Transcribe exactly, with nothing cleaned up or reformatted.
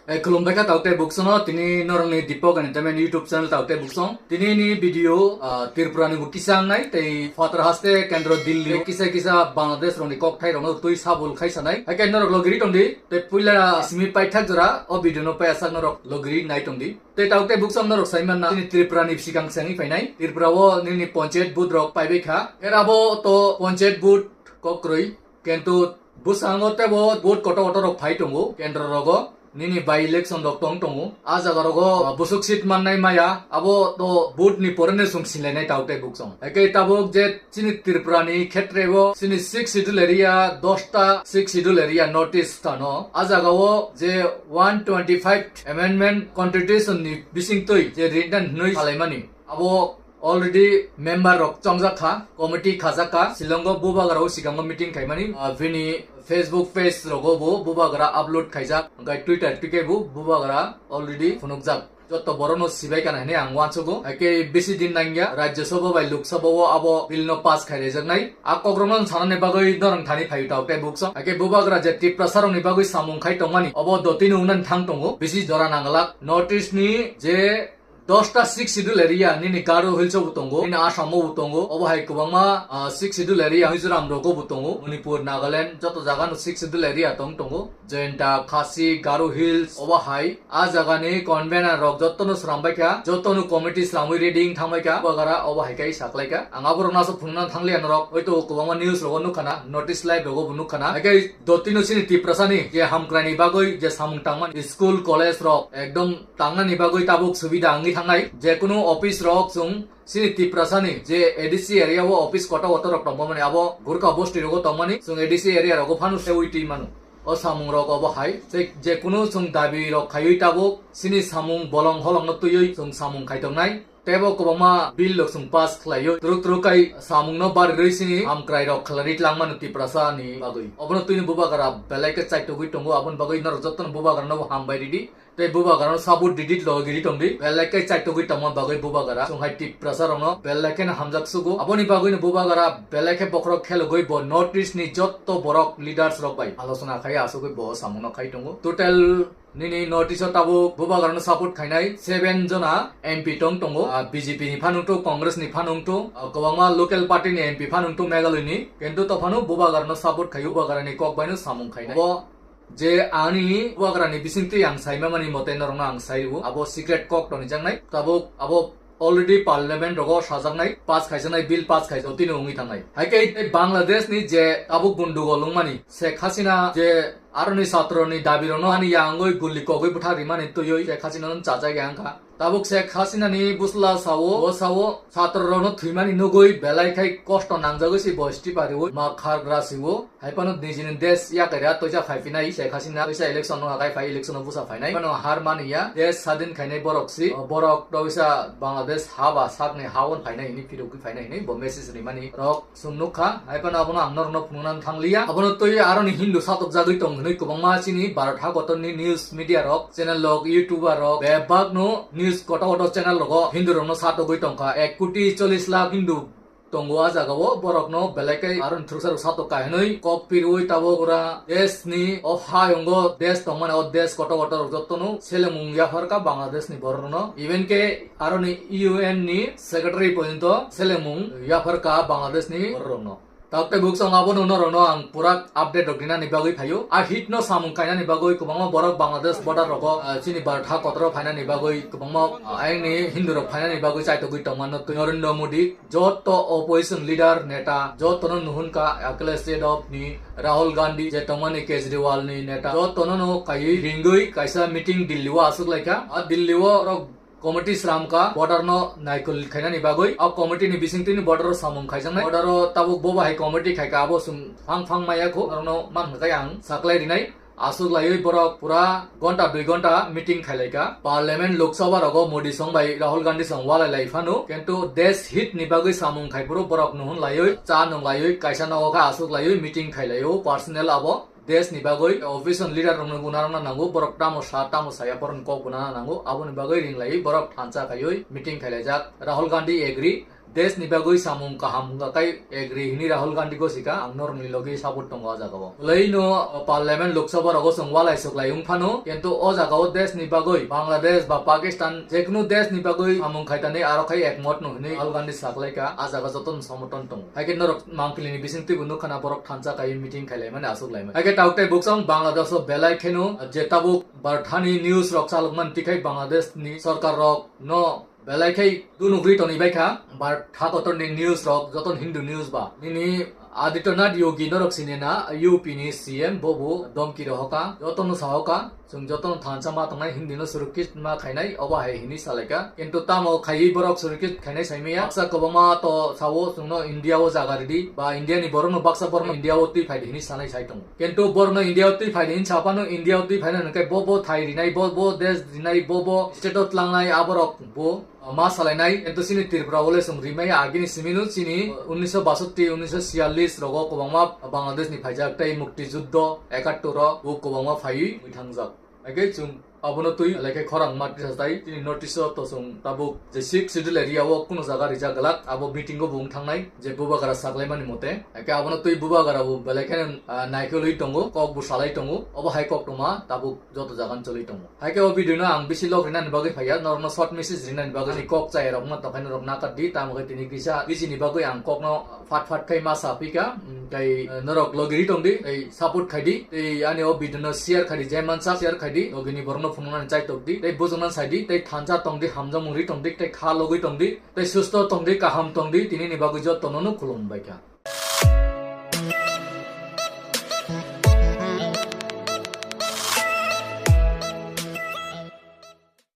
Eh, khulumbai kha tauk tei buksong no, tini norokni Deepak Entertainment YouTube channel tauk tei buksong. Tini ni video, ah, Tripura ni bo kisa wngnai, tei phatar haste kendro Delhi, kisa kisa Bangladesh rokni kokthai rokno twi sabul khai sanai. Haikhe norok logiri tongdi, tei puila simi paithak jora o video no paiyasak norok logiri nai tongdi. Tei tauk tei buksong norok sai manna, tini Tripura ni bwskang sengwi phainai. Tripura o nini panchayat booth rok paibai kha. Era bo to panchayat booth kokrwi. Kintu bwskango teibo booth kotor kotor rok phai tongo, kendro rogo, nini by election rok tong tongo. A jaga rogo, ah, bwswk seat mannai maya, abo to booth ni pore no chwng sinlainai tauk tei buksong. Haikhe tabuk je chini Tripura ni khetre o chini sixth schedule area, dosta sixth schedule area notice tano. A jaga o je one twenty-five amendment constitution ni bising twi je written hinwi salaimani. Abo already member rok chongjak kha, committee khajak kha, Shillong o bubagra o swkango meeting khaimani, ah, bini Facebook page rogo bo bubagra upload khaijak, hwnkhe Twitter twi khe bo bubagra already phunukjak. Joto borok no sibai kana hinwi ang uansugo. Haikhe bisi din nangya, Rajya Sabha bai Lok Sabha o abo bill no pass khairaijaknai. A kok rok no sanani bagwi norok thani phaio tauk tei buksong. Haikhe bubagra je Tiprasa rok ni bagwi samung khai tongmani, obo dotino wngnani thang tongo. Bisi jora nanglak. North East ni je dosta sixth schedule area, nini Garo Hills o bo tongo, nini Assam o bo tongo, obo hai kwbangma, ah, sixth schedule area, Mizoram rogo bo tongo, Manipur, Nagaland, joto jaga no sixth schedule area tong tongo, Jaintia, Khasi, Garo Hills, obo hai, a jaga ni convener rok joto no srambai kha, joto no committee sramwi ready wng thangbai kha, bubagra obo hai khe saklai kha. Ang abo rok no aswk phunukna thang liya norok, hoito kwbangma news rogo nukha na, notice live rogo bo nukha na, haikhe dotino chini Tiprasa ni je hamkrai ni bagwi je samung tangmani, school, college rok ekdom tangnani bagwi tabuk subida wngwi thangnai. Jekunu office rok chwng chini Tiprasa ni je A D C area o office kotor kotor rok tongmani, abo Gurkha bosti rogo tongmani, chwng A D C area rogo phano sewi twi mano. O samung rok obo hai, je, jekunu chwng dabi rok khaiwi tabuk chini samung bolong holong no twiwi chwng samung khai tongnai. Teibo kwbangma bill rok chwng pass khlaio. Twrwk twrwk kai samung no barirwi chini hamkrai rok khlaiwi tlangmano Tiprasa ni bagwi. Obono twini bubagra belai khe chaitogwi tongo, aboni bagwi norok jotono bubagra no hambai ridi. Tei bubagra no sabut didit logiri tongdi. Belai khe chaitogwi tongma bagwi bubagra. Chwng hai Tiprasa rokno belai kheno hamjak sugo. Aboni bagwino bubagra belai khe bokhorok khelogwi bo North East ni jotto borok leaders rok bai alochona khai asugwi bo samungno khai tongo. Total nini North East o tabuk bubagra no support khainai seven jona M P tong tongo. Ah, B J P ni phanung to, Congress ni phanung to, ah, kwbangma local party ni M P phanung to Meghalaya ni. Kintu to phano bubagra no support khaio, bubagra ni kok bai no samung khainai. Bo je ani bubagra ni bisingtwi ang saima mani mote norokno ang sai rwo. Abo secret kok toni jaknai. Tabuk abo already parliament rogo sajaknai, pass khaijaknai, bill pass khaijak tini wngwi thangnai. Haikhe tei Bangladesh ni je tabuk gundugol wngmani, Sheikh Hasina je aroni satro ni dabi rokno ani yangwi guli kogwi bwthak rimani twiwi Sheikh Hasina no chajak ya wngkha. Tabuk Sheikh Hasina ni bwsla sao, bo sao, satro rokno thwimani nugwi belai khai kosto nangjagwi si bo istifa riwi ma khargra siwo. Hai phano nijini desh yakarya toisa phai phinai Sheikh Hasina, toisa election no hakai phai, election no busa phainai. Phano har mani ya, desh sadin khainai borok si, o borok toisa Bangladesh ha ba sakni ha on phainai hini, phirogwi phainai hini bo message rimani rok chwng nukha. Hai phano abono ang norokno phunukna thang liya. Abono twi aroni Hindu satokjagwi tong hwnwi kwbangma chini Bharat hakotorni news media rok, channel rok, YouTuber rok, bebak no news kotor kotor channel rogo Hindu rokno satokgwi tongkha. Ek koti chollish lakh Hindu tongo a jaga o, borok no belai khe aro thwrwksa rok satok ka hinwi kok pirwi tabuk ura desh ni o hayungo desh tongmani o desh kotor kotor rok joto no selemung yapharkha Bangladesh ni borok rok no, even khe aro ni U N ni secretary porjonto selemung yapharkha Bangladesh ni borok rok no. Tabuk tei buksong abono norok no ang pura update rok rinani bagwi phaio. A hit no samung kainani bagwi kwbangma borok Bangladesh border rogo, ah, chini Bharat ha kotor o phainani bagwi kwbangma, ah, ayang ni Hindu rok phainani bagwi chaitogwi tongmano twi Narendra Modi. Joto opposition leader, neta, jotono nuhunka Akhilesh Yadav ni, Rahul Gandhi, je tongmani Kejriwal ni neta, jotono no kaiwi ringwi kaisa meeting Delhi o aswk laikha. A Delhi o rok committee sramkha border no naikol khainani bagwi. A committee ni bisingtwi ni border o samung khaijaknai. Border o tabuk bo bahai committee khaikha, abo chwng phang phang maya kho, norokno man hwnkhe ang saklai rinai. Aswk laiwi borok pura gonta dui gonta meeting khailaikha. Parliament, Lok Sabha rogo Modi song bai Rahul Gandhi song walai lai phano. Kintu desh hit ni bagwi samung khai phuru borok nuhun laiwi, cha nung laiwi, kaisa nogo khe aswk laiwi meeting khailaio. Personal abo desh ni bagwi opposition leader rokno guna rwna nango. Borok tamo sa, tamo saya, borokni kok guna nango. Aboni bagwi ring laiwi borok thansa khaiwi meeting khailaijak. Rahul Gandhi agree. Desh ni bagwi samung kaham wngkha kai agree hini Rahul Gandhi go sika, ang norokni logi support tongo o jagao. Leino parliament Lok Sabha rogo chwng walai suklai wng phano, kintu o jagao desh ni bagwi Bangladesh ba Pakistan jekunu desh ni bagwi samung khaitani aro khai ekmot no hini Rahul Gandhi saklaika, a jaga jotono somoton tongo. Haikhe norok mangpili ni bising twibo nukha na borok thansa kai meeting khailaimani asuk laimani. Haikhe tabuk tei buksong Bangladesh o belai kheno je tabuk barthani news rok chalokmani tikhai Bangladesh ni sorkar rok no belai khai dunugri toni bai kha, but tha kotor ni news rok joto Hindu news ba. Nini Adityanath Yogi norok sinina U P ni C M bobo domki rohoka, joto no sahoka, chwng joto no thansa ma tongnai, Hindi no surukit ma khainai, obo hai hini salaika. Kintu tamo khaiwi borok surukit khainai saimaya. Baksa kwbangma to sao chwngno India o jaga ridi, ba India ni borok no baksa borok no India o twi phaidi hini sanai sai tongo. Kintu borok no India o twi phaidi hini sapano India o twi phaina hwnkhe bo bo thai rinai, bo bo des rinai, bo bo state o tlangnai aborok bo ma salainai, kintu chini Tripura o le chwng rimaya agini simino chini unnish basotti, unnish chiyallis rogo kwbangma Bangladesh ni phaijak tei mukti juddho ekattor o bo kwbangma phaiwi mui thangjak. Haikhe chwng abono twi belai khe khorang ma tisa tai chini notice o to chwng tabuk je sixth schedule area o kuno jaga rijak glak abo meeting o bo wng thangnai je bubagra saklaimani mote. Haikhe abono twi bubagra bo belai khe, ah, naikolwi tongo, kok bo salai tongo, obo hai koktwma tabuk joto jaga no choli tongo. Haikhe o video no ang bisi log rinani bagwi phaiya, norokno short message rinani bagwi ani kok chaya rok ma tongkha norok nakar di, tamo khe tini kisa bisi ni bagwi ang kokno phat phat khai ma sa phika, mm, tei, eh, norok logi ri tong di, tei support khai di, tei ani o video no share khai di, je mansa share khai di, logi ni borok no phunuk nani chai tok di, tei bujok nani sai di, tei thansa tong di, hamjakmung ri tong di, tei kha logwi tong di, tei susto tong di, kaham tong di, tini ni bagwi joto no no khulum bai kha.